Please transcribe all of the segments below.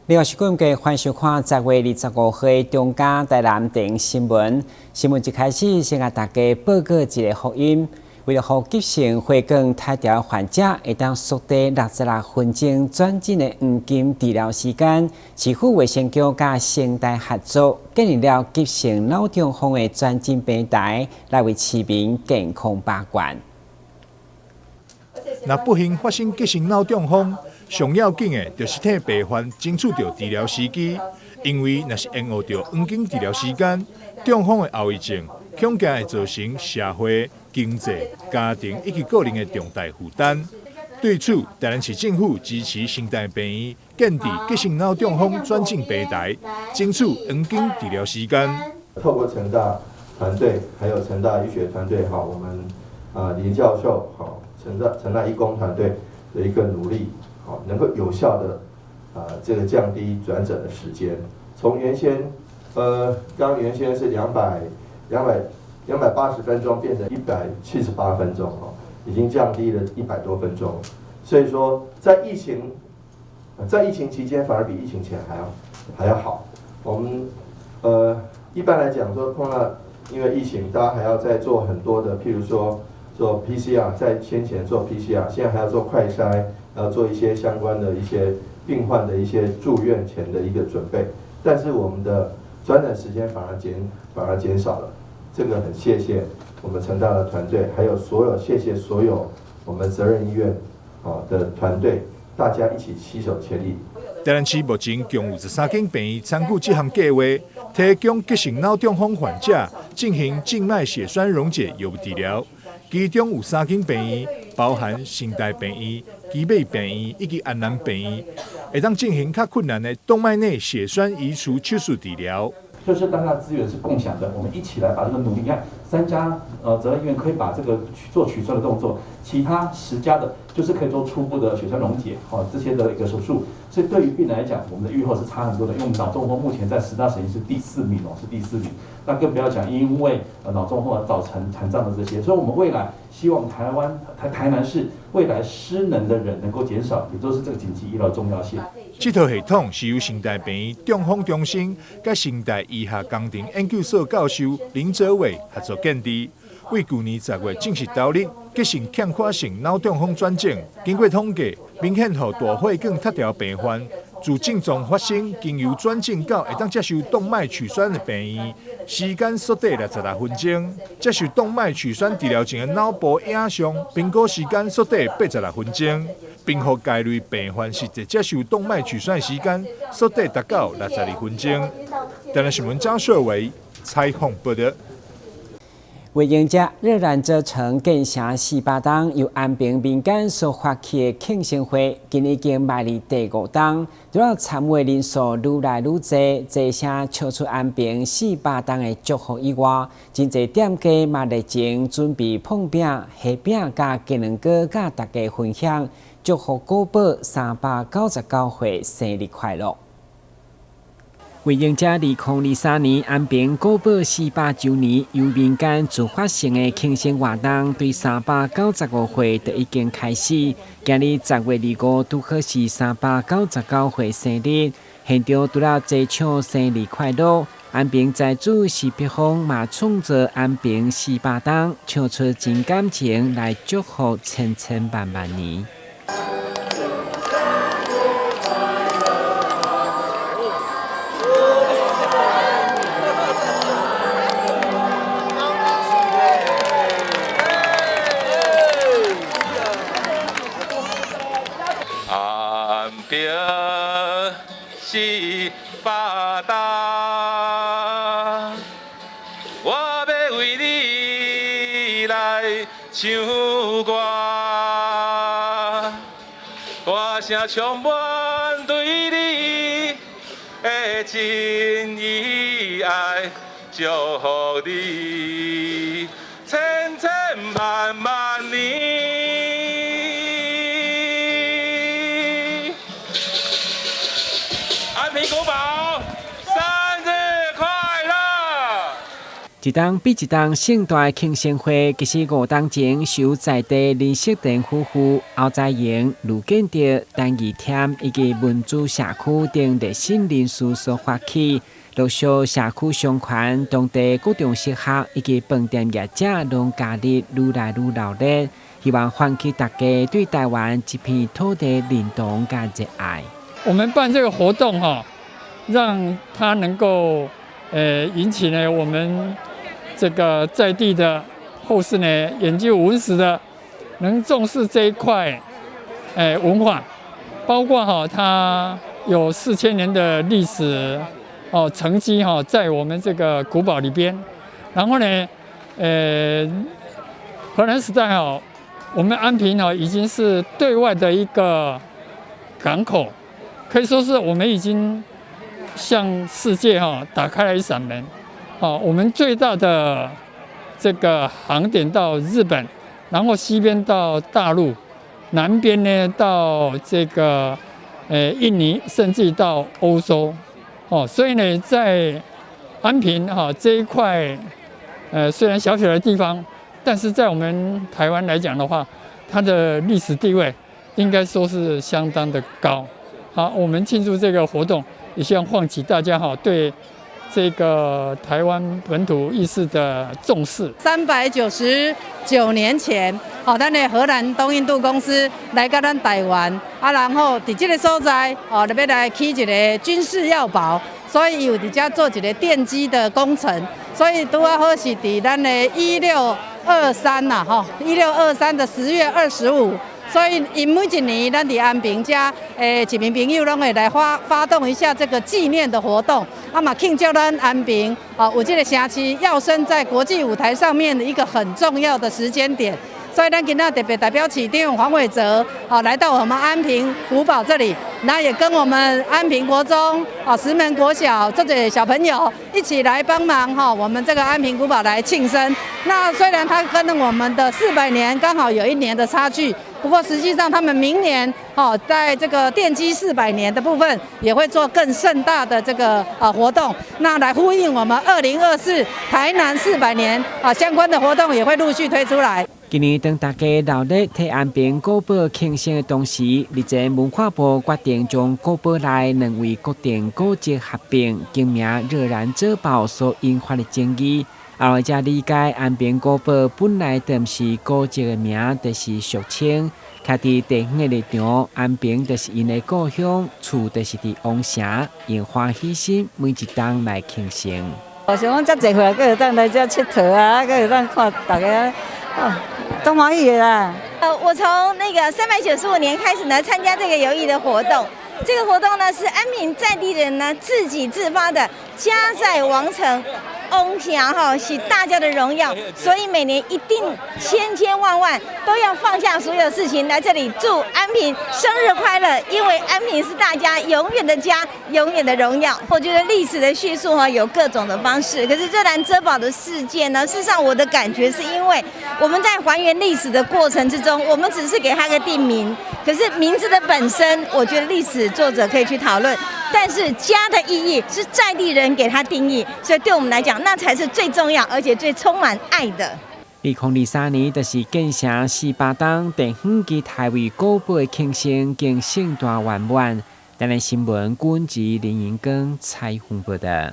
另外是今日歡迎收看10月25號中嘉台南電新聞。新聞一開始先共大家報告一个福音。為了予急性血管拆掉患者會當縮短66分鐘轉診的黃金治療時間，市府衛生局佮成大合作，建立了急性腦中風的轉診平台，來為市民健康把關。若不幸發生急性腦中風，上要緊的就是替病患爭取著治療時機，因為若是延誤著黃金治療時間，中風的後遺症恐驚會造成社會、經濟、家庭以及個人的重大負擔。對此，台南市政府支持成大病院建置急性腦中風轉診平台，爭取黃金治療時間。透過成大團隊，還有成大醫學團隊，哈，我們啊林教授，好，成大醫工團隊的一個努力，好，能夠有效的啊這個降低轉診的時間，從原先，剛原先是280分鐘變成178分鐘，哦，已經降低了100多分鐘。所以說，在疫情期間反而比疫情前還要好。我們一般來講說碰到因為疫情，大家還要再做很多的，譬如說做 PCR，在先前做 PCR，現在還要做快篩，要做一些相關的一些病患的一些住院前的一個準備。但是我們的轉診時間反而減少了。這個很謝謝我們成大的團隊，還有所有謝謝所有我們責任醫院啊的團隊，大家一起攜手協力。台南市目前共有13間病院參與這項計劃，提供急性腦中風患者進行靜脈血栓溶解藥物治療。其中有3間病院，包含成大病院、奇美病院以及安南病院，會當進行較困難的動脈內血栓移除手術治療。就是大家的資源是共享的，我們一起來把這個努力。你看，三家責任醫院可以把這個做取栓的動作，其他10家的，就是可以做初步的血栓溶解，哦這些的一個手術。所以對於病人來講，我們的預後是差很多的。因為我們腦中風目前在10大死因是第四名哦，是第四名。那更不要講，因為腦中風而造成殘障的這些。所以，我們未來希望台灣台南市未來失能的人能夠減少，也就是這個緊急醫療重要性。這套系統是由成大病院中風中心佮成大醫學工程研究所教授林哲偉合作建置，為舊年10月正式投入急性缺血性腦中風轉診。經過統計，明顯予大血管拆掉病患自症狀發生，經由轉診到會當接受動脈取栓的病院，時間縮短66分鐘；接受動脈取栓治療前的腦部影像評估時間縮短86分鐘。並予該類病患實際接受動脈取栓時間縮短達到62分鐘。台南新聞張秀偉採訪報道。為迎接熱蘭遮城建城400冬，由安平民間所發起的慶生會，今年已經邁入第五冬，除了參與人數愈來愈多，齊聲唱出安平400冬的祝福以外，真濟店家嘛熱情準備膨餅、蝦餅佮雞卵糕，佮大家分享，祝福古堡399歲生日快樂。為迎接2023年安平古堡400週年，由民間自發性的慶生活動，對395歲就已經開始。今日10月25，拄好是399歲生日，現場除了齊唱生日快樂，安平財主施碧峰嘛創作安平四百冬，唱出真感情來祝福千千萬萬年。安平400冬，我欲為你來唱歌，歌聲充滿對你的情意愛，祝福你千千萬萬年。安平古堡，生日快樂！一冬比一冬盛大的慶生會，其實5冬前是由在地林錫田夫婦、歐在榮、盧建德、陳義添以及文主社區等熱心人士所發起，陸續社區商圈、當地高中小學以及飯店業者攏加入，愈來愈熱鬧，希望喚起大家對台灣這片土地認同佮熱愛。我們辦這個活動哈，讓它能夠引起呢我們這個在地的後世呢，研究文史的，能重視這一塊，文化，包括哈，它有4000年的歷史哦，沉積哈，在我們這個古堡裡邊。然後呢，荷蘭時代哈，我們安平哈已經是對外的一個港口，可以說是我們已經向世界哈打開了一扇門。哦，我們最大的這個航點到日本，然後西邊到大陸，南邊呢到這個印尼，甚至到歐洲。哦，所以呢，在安平哈這一塊，雖然小小的地方，但是在我們台灣來講的話，它的歷史地位應該說是相當的高。好，我們慶祝這個活動，也希望喚起大家哈對這個台灣本土意識的重視。399年前，哦，咱的荷蘭東印度公司來到咱台灣，啊，然後佇這個所在，哦，欲來起一個軍事要堡，所以伊有佇遮做一個奠基的工程，所以拄仔好是佇咱的一六二三呐，吼，1623的10月25。所以，𪜶每一年，咱佇安平遮，市民朋友攏會來發動一下這個紀念的活動，啊嘛慶祝咱安平哦，有這個城市躍升在國際舞台上面的一個很重要的時間點。所以，咱今仔特別代表市長黃偉哲，哦，來到我們安平古堡這裡，那也跟我們安平國中、哦石門國小這些小朋友一起來幫忙哈，我們這個安平古堡來慶生。那雖然它跟我們的400年剛好有一年的差距，不過實際上他們明年哦，在這個奠基四百年的部分，也會做更盛大的這個活動，那來呼應我們2024台南四百年啊相關的活動也會陸續推出來。今年當大家熱烈替安平古堡慶生的同時，日前文化部決定將古堡內兩位國定古蹟合併，更名熱蘭遮堡所引發的爭議。後來才理解，安平古堡本來就毋是古蹟的名，就是俗稱。徛佇地方的立場，安平就是𪜶的故鄉，厝就是佇王城，用歡喜心每一冬來慶生。我想講遮濟歲，閣會當來遮𨑨迌啊，閣會當看大家，哦，足歡喜的啦。我從那個395年開始呢，參加這個遊藝的活動。這個活動呢，是安平在地人呢自己自發的，家在王城，王城哈是大家的榮耀，所以每年一定千千萬萬都要放下所有事情來這裡祝安平生日快樂，因為安平是大家永遠的家，永遠的榮耀。我覺得歷史的敘述哈有各種的方式，可是熱蘭遮堡的事件呢，事實上我的感覺是因為我們在還原歷史的過程之中，我們只是給他個地名，可是名字的本身，我覺得歷史作者可以去討論，但是家的意義是在地人給他定義，所以對我們來講，那才是最重要而且最充滿愛的。2023年就是建城400冬，地方及台位古堡的慶生，更盛大圓滿。台南新聞，軍籍林盈光採訪報道。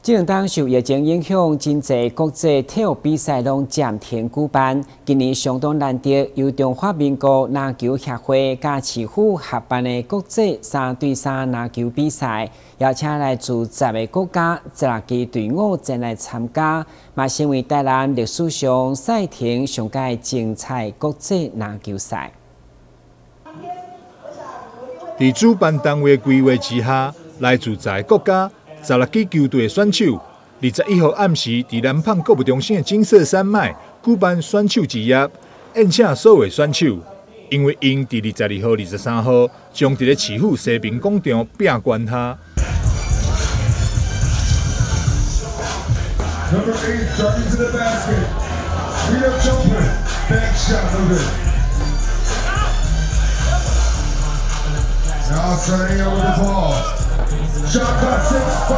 這兩冬受疫情影響，真濟國際體育比賽攏暫停舉辦。今年相當難得，由中華民國籃球協會佮市府合辦的國際3對3籃球比賽，邀請來自10個國家16支隊伍前來參加，嘛成為台南歷史上賽程上蓋精彩國際籃球賽。佇主辦單位規劃之下，來自十個國家，16支球隊的選手，21號暗時，佇南椪購物中心的金色山脈舉辦選手之夜，宴請所有選手。因為𪜶佇22號、23號將佇咧市府西平廣場拚懸下。 Number 8 driving to the basket. Rita jumper, bank shot, no good. Now turning over the ball. Shot clock 6, 5.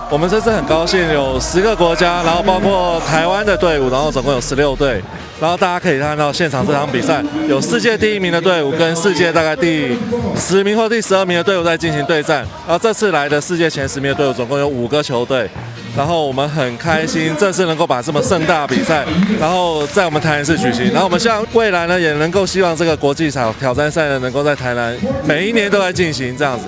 我們這次很高興有10個國家，然後包括台灣的隊伍，然後總共有16隊。然後大家可以看到現場這場比賽，有世界第一名的隊伍跟世界大概第10名或第12名的隊伍在進行對戰。然後這次來的世界前十名的隊伍總共有五個球隊。然後我們很開心，這次能夠把這麼盛大比賽，然後在我們台南市舉行。然後我們希望未來呢，也能夠希望這個國際場挑戰賽呢，能夠在台南每一年都來進行這樣子。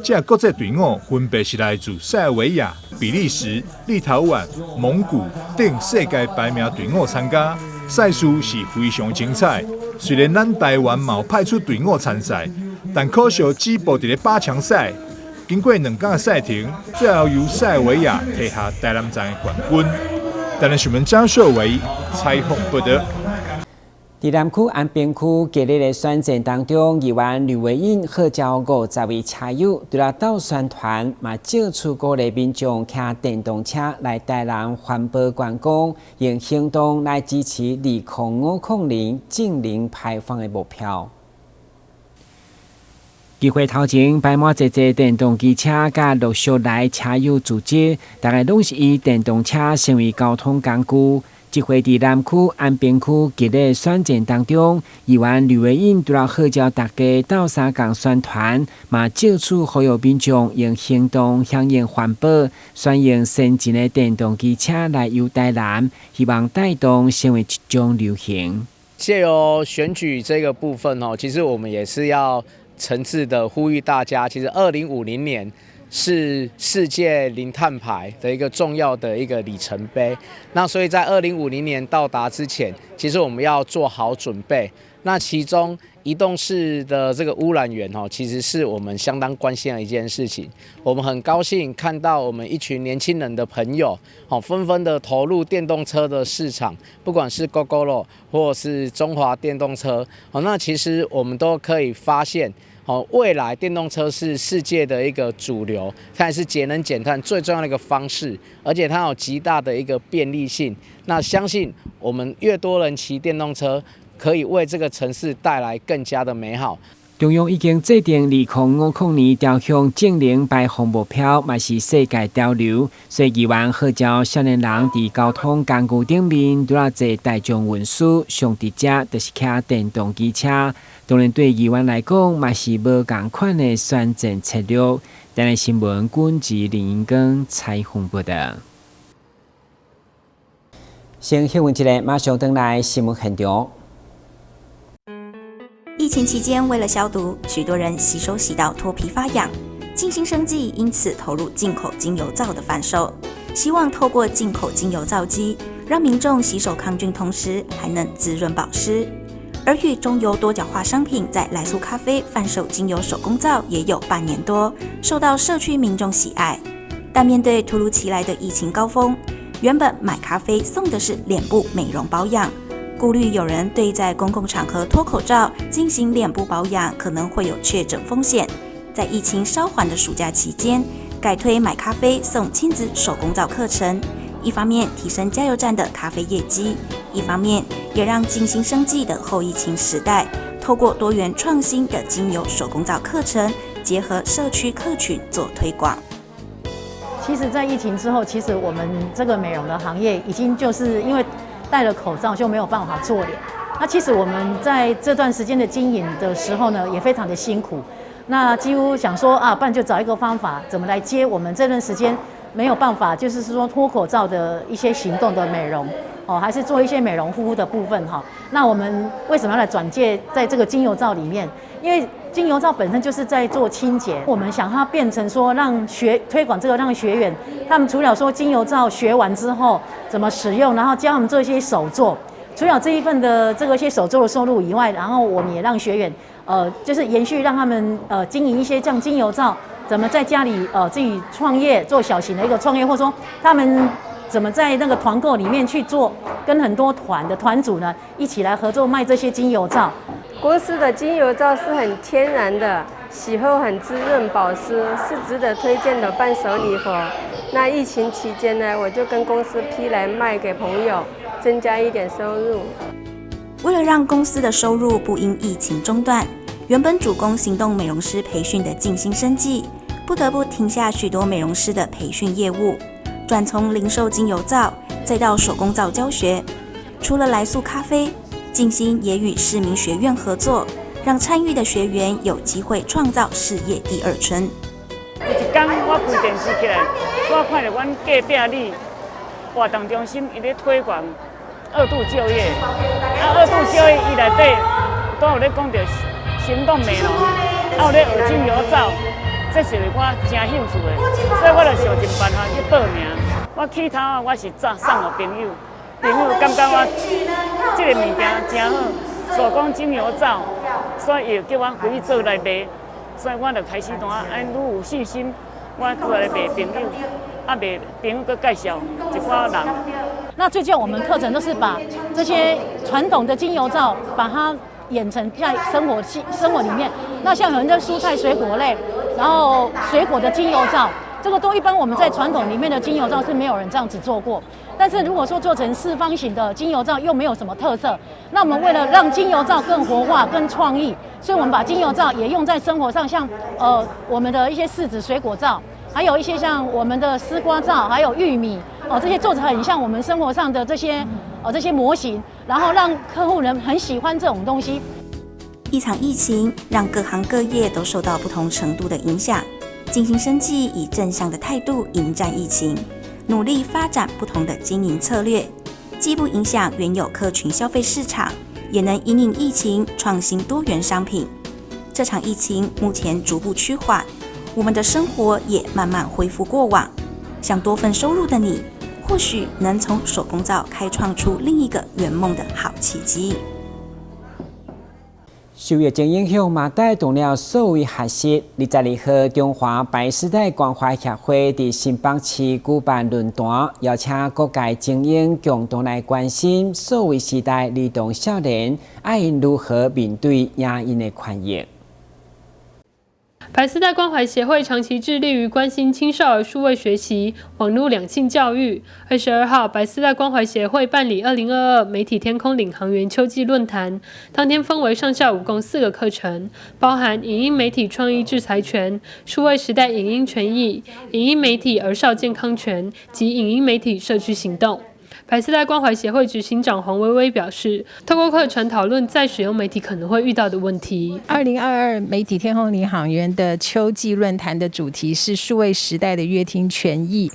這國際隊伍分別是來自塞爾維亞、比利時、立陶宛、蒙古等世界排名隊伍參加。賽事是非常精彩。雖然咱台灣嘛派出隊伍參賽，但可惜止步佇咧八強賽。經過2工的賽程，最後由塞爾維亞提下台南站的冠軍。台南新聞張秀維採訪報道。佇南區安平區今日的選戰當中，議員呂維穎號召50位車友，除了鬥宣傳，嘛借此鼓勵民眾騎電動車來台南環保觀光，用行動來支持2050年淨零排放的目標。集會頭前擺滿濟濟電動機車，佮陸續來車友組織，逐家攏是以電動車成為交通工具。這回佇南區安平區激烈選戰當中，議員呂維穎除了號召大家鬥相共宣傳，嘛借此呼籲民眾用行動響應環保，選用先進的電動機車來遊台南，希望帶動成為一種流行。借由選舉這個部分哦，其實我們也是要誠摯的呼籲大家，其實2050年是世界零碳排的一個重要的一個里程碑。那所以在2050年到達之前，其實我們要做好準備。那其中移動式的這個污染源哦，其實是我們相當關心的一件事情。我們很高興看到我們一群年輕人的朋友，哦，紛紛的投入電動車的市場，不管是 Gogoro 或是中華電動車，哦，那其實我們都可以發現，哦，未來電動車是世界的一個主流，它也是節能減碳最重要的一個方式，而且它有極大的一個便利性。那相信我們越多人騎電動車，可以為這個城市帶來更加的美好。中央已經制定2050年朝向淨零排放目標，嘛是世界潮流。所以議員號召少年人佇交通工具頂面，除了坐大眾運輸，上直接就是騎電動機車。當然對議員來講，嘛是無仝款的選戰策略。台南新聞軍志林英光採訪報道。先休困一下，馬上轉來新聞現場。疫情期間，為了消毒，許多人洗手洗到脫皮發癢。靜心生技因此投入進口精油皂的販售，希望透過進口精油皂機，讓民眾洗手抗菌，同時還能滋潤保濕。而與中油多角化商品在來蘇咖啡販售精油手工皂也有半年多，受到社區民眾喜愛。但面對突如其來的疫情高峰，原本買咖啡送的是臉部美容保養。顧慮有人對在公共場合脫口罩進行臉部保養可能會有確診風險，在疫情稍緩的暑假期間，改推買咖啡送親子手工皂課程，一方面提升加油站的咖啡業績，一方面也讓靜心生技的後疫情時代，透過多元創新的精油手工皂課程，結合社區客群做推廣。其實，在疫情之後，其實我們這個美容的行業已經就是因為戴了口罩就沒有辦法做臉。那其實我們在這段時間的經營的時候呢，也非常的辛苦。那幾乎想說啊，不然就找一個方法，怎麼來接我們這段時間沒有辦法，就是說脫口罩的一些行動的美容哦，還是做一些美容護膚的部分哈。那我們為什麼要來轉介在這個精油皂裡面？因為精油皂本身就是在做清潔，我們想它變成說讓學推廣這個，讓學員他們除了說精油皂學完之後怎麼使用，然後教他們做一些手作，除了這一份的這個些手作的收入以外，然後我們也讓學員就是延續讓他們經營一些像精油皂，怎麼在家裡自己創業做小型的一個創業，或者說他們怎麼在那個團購裡面去做，跟很多團的團主呢一起來合作賣這些精油皂。公司的精油皂是很天然的，洗後很滋潤保濕，是值得推薦的伴手禮盒。那疫情期間呢，我就跟公司批來賣給朋友，增加一點收入。為了讓公司的收入不因疫情中斷，原本主攻行動美容師培訓的靜心生技，不得不停下許多美容師的培訓業務，轉從零售精油皂，再到手工皂教學。除了來速咖啡，靜心也與市民學院合作，讓參與的學員有機會創造事業第二春。有一天我開電視起來，我看著阮隔壁里活動中心伊咧推廣二度就業，啊二度就業伊內底都有咧講著行動美容，啊有咧學精油皂，這是我誠興趣的，所以我就想盡辦法去報名。我起頭啊，我是送送予朋友，朋友感覺我這个物件誠好，手工精油皂，所以伊就叫我回去做來賣。所以我就開始怎啊，按愈有信心，我出來賣朋友，啊賣朋友閣介紹一寡人。那最近我們課程都是把這些傳統的精油皂，把它演成在生活裡面。那像有人在蔬菜水果類，然後水果的精油皂，這個都一般我們在傳統裡面的精油皂是沒有人這樣子做過。但是如果說做成四方形的精油皂又沒有什麼特色，那我們為了讓精油皂更活化、更創意，所以我們把精油皂也用在生活上，像我們的一些柿子水果皂，還有一些像我們的絲瓜皂，還有玉米哦，這些做成很像我們生活上的這些模型，然後讓客戶人很喜歡這種東西。一場疫情讓各行各業都受到不同程度的影響，靜心生技以正向的態度迎戰疫情，努力發展不同的經營策略，既不影響原有客群消費市場，也能因應疫情創新多元商品。這場疫情目前逐步趨緩，我們的生活也慢慢恢復過往。想多份收入的你，或許能從手工皂開創出另一個圓夢的好契機。受疫情影響，嘛帶動了數位學習。22號，中華白絲帶關懷協會佇新北市舉辦論壇，邀請各界精英共同來關心數位時代兒童少年，愛𪜶如何面對影音的權益。白絲帶關懷協會長期致力於關心青少兒數位學習、網路兩性教育。22號，白絲帶關懷協會辦理2022媒體天空領航員秋季論壇，當天分為上下午共四個課程，包含影音媒體創意智財權、數位時代影音權益、影音媒體兒少健康權及影音媒體社區行動。白絲帶關懷協會執行長黃薇薇表示，透過課程討論在使用媒體可能會遇到的問題。2022媒體天空領航員的秋季論壇的主題是數位時代的閱聽權益。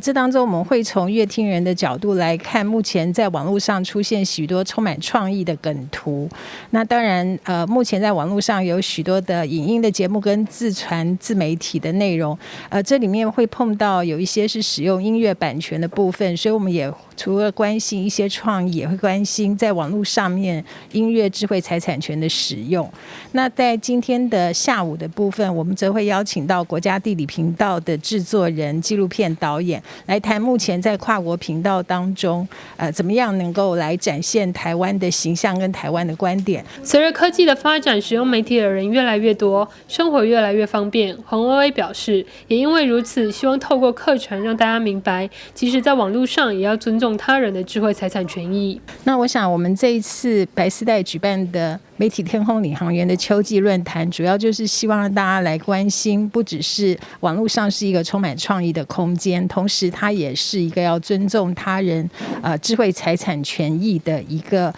這當中我們會從閱聽人的角度來看，目前在網絡上出現許多充滿創意的梗圖。那當然，目前在網絡上有許多的影音的節目跟自傳自媒體的內容。這裡面會碰到有一些是使用音樂版權的部分，所以我們也除了關心一些創意，也會關心在網絡上面音樂智慧財產權的使用。那在今天的下午的部分，我們則會邀請到國家地理頻道的製作人、紀錄片導演來談目前在跨國頻道當中，怎麼樣能夠來展現台灣的形象跟台灣的觀點。隨着科技的發展，使用媒體的人越來越多，生活越來越方便。黃薇薇表示，也因為如此，希望透過課程讓大家明白，即使在網路上，也要尊重他人的智慧財產權益。那我想，我們這一次白絲帶舉辦的媒體天空領航員的秋季論壇，主要就是希望讓大家來關心，不只是網絡上是一個充滿創意的空間，同時它也是一個要尊重他人智慧財產權益的一個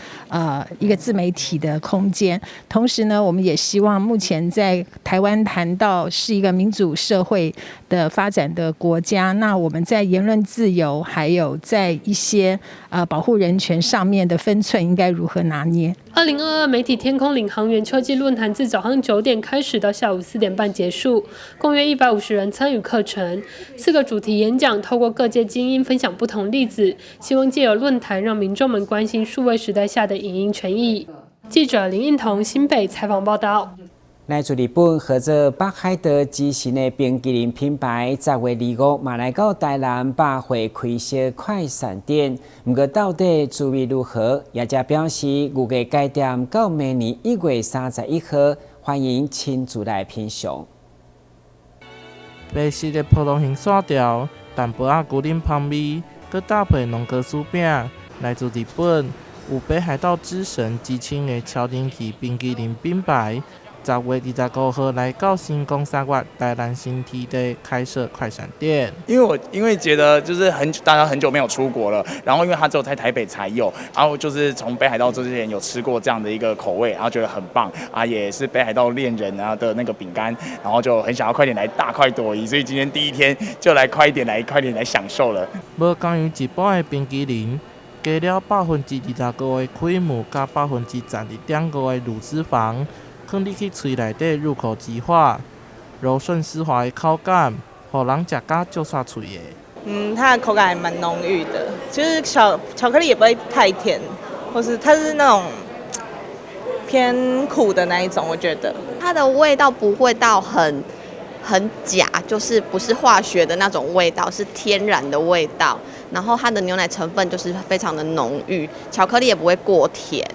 自媒體的空間。同時呢，我們也希望目前在台灣談到是一個民主社會的發展的國家，那我們在言論自由，還有在一些保護人權上面的分寸，應該如何拿捏？2022媒體天空領航員秋季論壇自早上9點開始到下午4點半結束，共約150人參與課程。四個主題演講，透過各界精英分享不同例子，希望借由論壇讓民眾們關心數位時代下的影音權益。記者林應彤新北採訪報道。來自日本號做北海道之神的冰淇淋品牌，10月25嘛來到台南百貨開設快閃店。毋過到底滋味如何？業者表示預計開店到明年1月31號，歡迎親自來品嘗。白色的葡萄形線條，淡薄仔牛奶香味，閣搭配濃糕酥餅，來自日本有北海道之神之稱的超人氣冰淇淋品牌。10月25號來到新光三越台南新天地開設快閃店。因為我因為覺得就是很大家很久沒有出國了，然後因為它只有在台北才有，然後就是從北海道之前有吃過這樣的一個口味，然後覺得很棒啊，也是北海道戀人啊的那個餅乾，然後就很想要快點來大快朵頤，所以今天第一天就來快一點來快點來享受了。無仝於一般的冰淇淋，加了25%的開姆佮12.5%的乳脂肪，囥入去喙內底入口即化，柔順絲滑的口感，予人食甲足煞喙的。嗯，它的口感還蠻濃郁的，就是巧克力也不會太甜，或是它是那種偏苦的那一種，我覺得。它的味道不會到很假，就是不是化學的那種味道，是天然的味道。然後它的牛奶成分就是非常的濃郁，巧克力也不會過甜。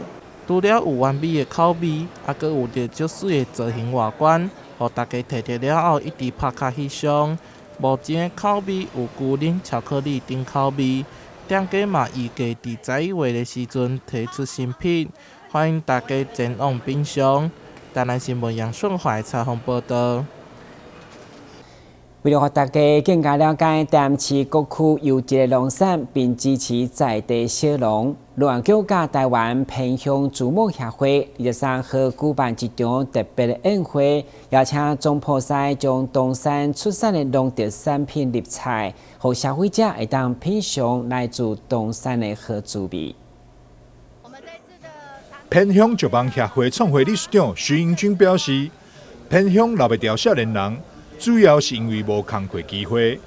除了有完美的口味，猶閣有著足媠的造型外觀，予大家提著了後一直拍卡翕相。目前的口味有龜苓巧克力等口味，店家嘛預計佇11月的時陣推出新品，歡迎大家前往品嘗。台南新聞楊順懷採訪報導。為了予大家更加了解台南市各區優質的農產，並支持在地小農，農業局佮台灣偏鄉竹木協會23號舉辦一場特別的宴會，邀請總鋪師將東山出產的農特產品入菜，予消費者會當品嘗來自東山的好滋味。偏鄉石望協會創會理事長徐英軍表示，偏鄉留袂牢少年人，主要是因為無工課機會，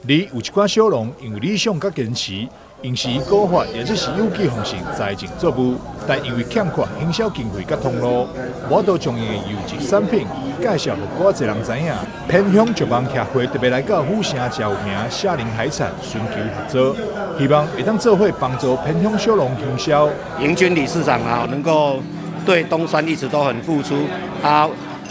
而有一寡小農因為理想佮堅持，用是以古法或者是有機方式栽種作物，但因為欠缺行銷經費佮通路，無法度將𪜶的優質產品介紹予閣較濟人知影。偏鄉石望協會特別來到府城誠有名夏林海產尋求合作，希望會當做伙幫助偏鄉小農行銷。營軍理事長啊，能夠對東山一直都很付出啊。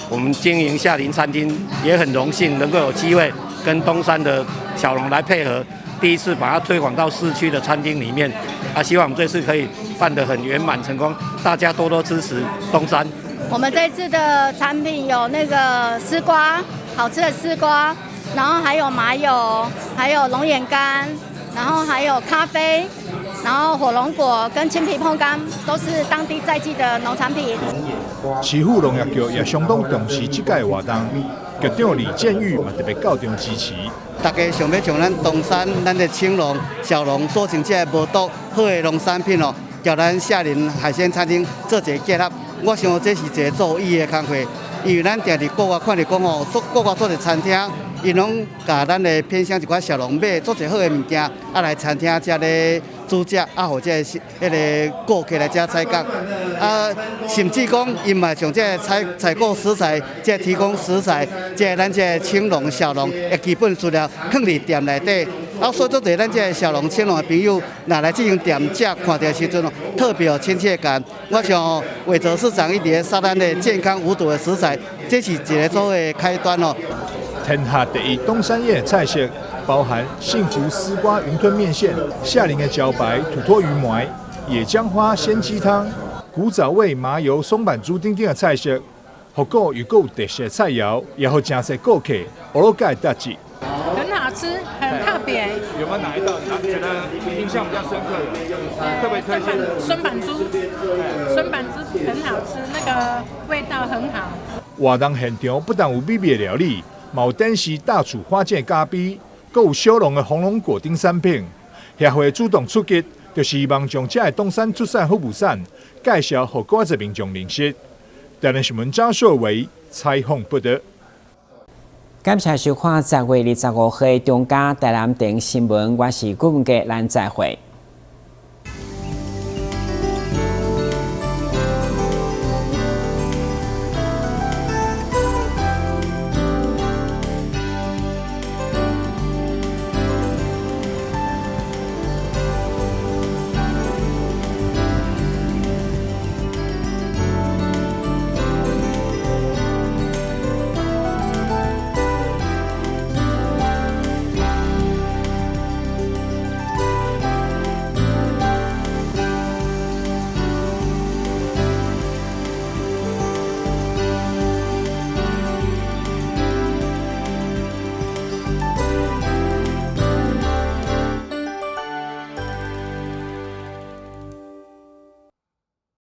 我們經營夏林餐廳也很榮幸能夠有機會跟東山的小農來配合，第一次把它推廣到市區的餐廳裡面，啊，希望我們這次可以辦得很圓滿成功，大家多多支持東山。我們這次的產品有那個絲瓜，好吃的絲瓜，然後還有麻油，還有龍眼乾，然後還有咖啡，然後火龍果跟青皮椪柑都是當地在地的農產品。市府農業局也相當重視這屆活動，局長李建玉嘛特別到場支持。大家想欲將咱東山、咱的青農、小農做成這个無毒好的農產品哦，佮咱夏林海鮮餐廳做一个結合，我想這是一个做有意義的工課，因為咱定佇國外看著講哦，做國外做一個餐廳，𪜶攏共咱的偏鄉一寡小農買足濟好的物件，啊來餐廳遮咧煮食，啊予這个彼个顧客來遮採購，啊甚至講𪜶嘛將這个採購食材，這个提供食材，這个咱這个青農小農的基本資料囥佇店內底，啊所以足濟咱這个小農青農的朋友，若來這間店食，看著時陣哦，特別有親切感。我想偉哲市長一直咧殺咱的健康無毒的食材，這是一个做的開端哦。天下第一東山宴菜色包含幸福絲瓜雲吞麵線、夏林的茭白土魠魚糜、野薑花鮮雞湯、古早味麻油松阪豬等等的菜色，復古又閣有特色菜餚，也予誠濟顧客學落蓋得志。很好吃，很特別。有沒有哪一道你覺得印象比較深刻的？特別推薦？松阪豬，松阪豬很好吃，那個味道很好。活動現場不但有美味的料理，嘛有展示大廚發展的咖啡，閣有小農的紅龍果等產品。協會主動出擊，就是希望將這个東山出產好物產介紹予閣較濟民眾認識。台南新聞張碩偉採訪報導。感謝收看10月25號中嘉台南電新聞，我是顧文傑，咱再會。